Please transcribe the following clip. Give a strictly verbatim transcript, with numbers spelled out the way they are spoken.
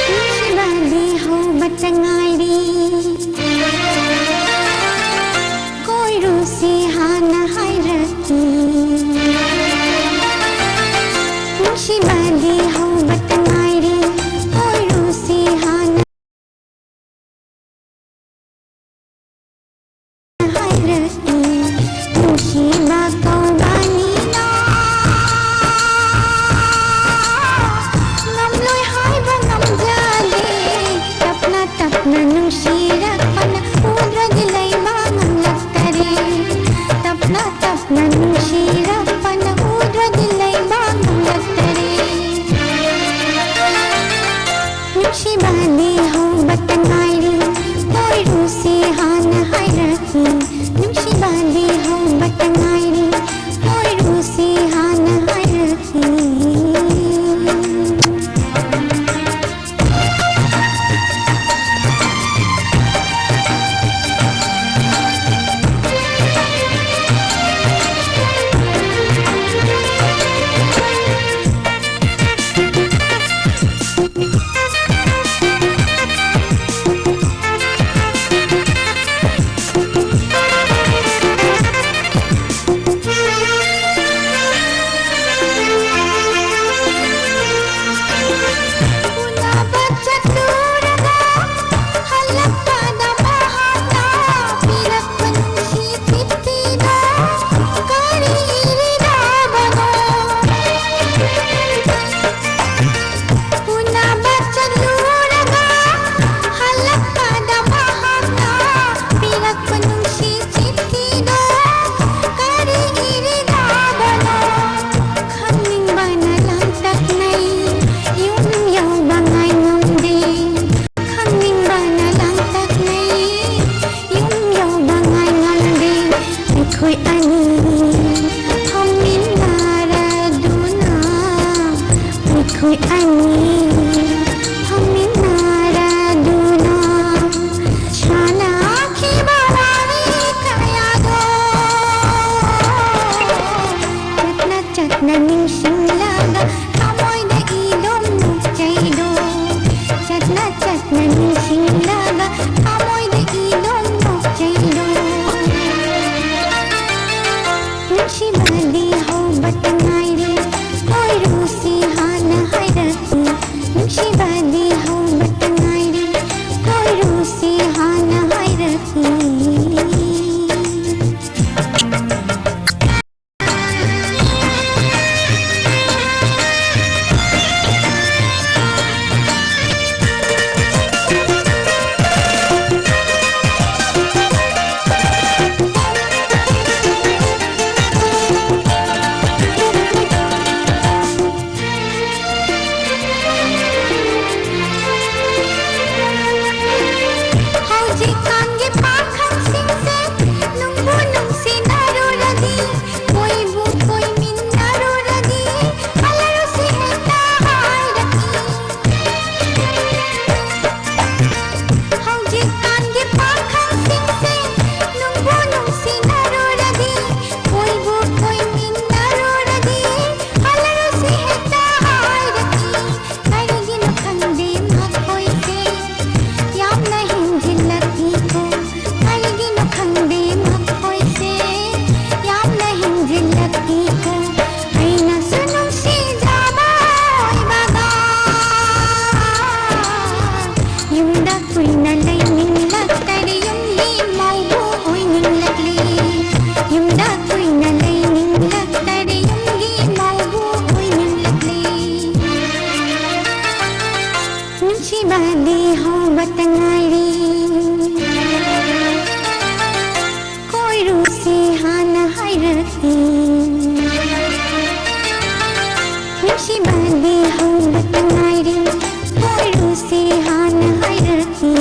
ꯅꯨꯡꯁꯤꯕꯗꯤ ꯍꯧꯕꯇ ꯉꯥꯏꯔꯤ꯫ ꯀꯣꯏꯔꯨꯁꯤ ꯍꯥꯟꯅ ꯍꯥꯏꯔꯛꯏ꯫ ꯅꯨꯡꯁꯤꯕꯗꯤ ꯍꯧꯕꯇ ꯉꯥꯏꯔꯤ꯫ ꯀꯣꯏꯔꯨꯁꯤ ꯍꯥꯟꯅ ꯍꯥꯏꯔꯛꯏ꯫ ꯅꯨꯡꯁꯤꯕ ꯀꯧꯕꯅꯤꯅ ꯉꯝꯂꯣꯏ ꯍꯥꯏꯕ ꯉꯝꯖꯗꯦ꯫ ꯇꯞꯅ ꯇꯞꯅ ꯅꯨꯡꯁꯤꯔꯛꯄꯅ ꯎꯗ꯭ꯔꯗꯤ ꯂꯩꯕ ꯉꯝꯂꯛꯇꯔꯦ꯫ ꯇꯞꯅ ꯇꯞꯅ ꯅꯨꯡꯁꯤꯔꯛꯄꯅ ꯎꯗ꯭ꯔꯗꯤ ꯂꯩꯕ ꯉꯝꯂꯛꯇꯔꯦ꯫ ꯅꯨꯡꯁꯤꯕꯗꯤ ꯍꯧꯕꯇ ꯉꯥꯏꯔꯤ꯫ ꯀꯣꯏꯔꯨꯁꯤ ꯍꯥꯟꯅ ꯍꯥꯏꯔꯛꯏ꯫ ꯅꯨꯡꯁꯤꯕꯗꯤ ꯍꯧꯕꯇ ꯉꯥꯏꯔꯤ꯫ ꯀꯣꯏꯔꯨꯁꯤ ꯍꯥꯟꯅ ꯍꯥꯏꯔꯛꯏ꯫ ꯅꯤꯡꯁꯤꯡꯂꯒ ꯊꯃꯣꯏꯗ ꯏꯗꯣꯝ ꯅꯣꯛꯆꯩꯔꯣ? ꯅꯨꯡꯁꯤꯕꯗꯤ ꯍꯧꯕꯇ ꯉꯥꯏꯔꯤ, ꯀꯣꯏꯔꯨꯁꯤ ꯍꯥꯟꯅ ꯍꯥꯏꯔꯛꯏ꯫ ꯅꯨꯡꯁꯤꯕꯗꯤ ꯍꯧꯕꯇ ꯉꯥꯏꯔꯤ, ꯀꯣꯏꯔꯨꯁꯤ ꯍꯥꯟꯅ ꯍꯥꯏꯔꯛꯏ꯫ ꯍꯧꯖꯤꯛꯀꯥꯟꯒꯤ ꯄꯥꯈꯪꯁꯤꯡꯁꯦ ꯅꯨꯡꯕꯨ ꯅꯨꯡꯁꯤꯅꯔꯨꯔꯗꯤ, ꯀꯣꯏꯕꯨ ꯀꯣꯏꯃꯤꯟꯅꯔꯨꯔꯗꯤ, ꯍꯜꯂꯔꯣꯁꯤ ꯍꯦꯛꯇ ꯍꯥꯏꯔꯛꯏ꯫ ꯍꯧꯖꯤꯛꯀꯥꯟꯒꯤ ꯄꯥꯈꯪꯁꯤꯡꯁꯦ ꯅꯨꯡꯕꯨ ꯅꯨꯡꯁꯤꯅꯔꯨꯔꯗꯤ, ꯀꯣꯏꯕꯨ ꯀꯣꯏꯃꯤꯟꯅꯔꯨꯔꯗꯤ, ꯍꯜꯂꯔꯣꯁꯤ ꯍꯦꯛꯇ ꯍꯥꯏꯔꯛꯏ꯫ ꯀꯔꯤꯒꯤꯅꯣ ꯈꯪꯗꯦ ꯃꯈꯣꯏꯁꯦ ꯌꯥꯝꯅ ꯍꯦꯟꯖꯤꯜꯂꯛꯏꯀꯣ꯫ ꯀꯔꯤꯒꯤꯅꯣ ꯈꯪꯗꯦ ꯃꯈꯣꯏꯁꯦ ꯌꯥꯝꯅ ꯍꯦꯟꯖꯤꯜꯂꯛꯏꯀꯣ꯫ ꯑꯩꯅꯁꯨ ꯅꯨꯡꯁꯤꯖꯕ ꯑꯣꯏꯕꯒ ꯌꯨꯝꯗ ꯀꯨꯏꯅ ꯂꯩꯅꯤꯡꯂꯛꯇꯔꯦ, ꯌꯨꯝꯒꯤ ꯃꯧꯕꯨ ꯑꯣꯏꯅꯤꯡꯂꯛꯂꯦ꯫ ꯌꯨꯝꯗ ꯀꯨꯏꯅ ꯂꯩꯅꯤꯡꯂꯛꯇꯔꯦ, ꯌꯨꯝꯒꯤ ꯃꯧꯕꯨ ꯑꯣꯏꯅꯤꯡꯂꯛꯂꯦ꯫ ꯅꯨꯡꯁꯤꯕꯗꯤ ꯍꯧꯕꯇ ꯉꯥꯏꯔꯤ, ꯀꯣꯏꯔꯨꯁꯤ ꯍꯥꯟꯅ ꯍꯥꯏꯔꯛꯏ꯫ ꯅꯨꯡꯁꯤꯕꯗꯤ ꯍꯧꯕꯇ ꯉꯥꯏꯔꯤ, ꯀꯣꯏꯔꯨꯁꯤ ꯍꯥꯟꯅ ꯍꯥꯏꯔꯛꯏ꯫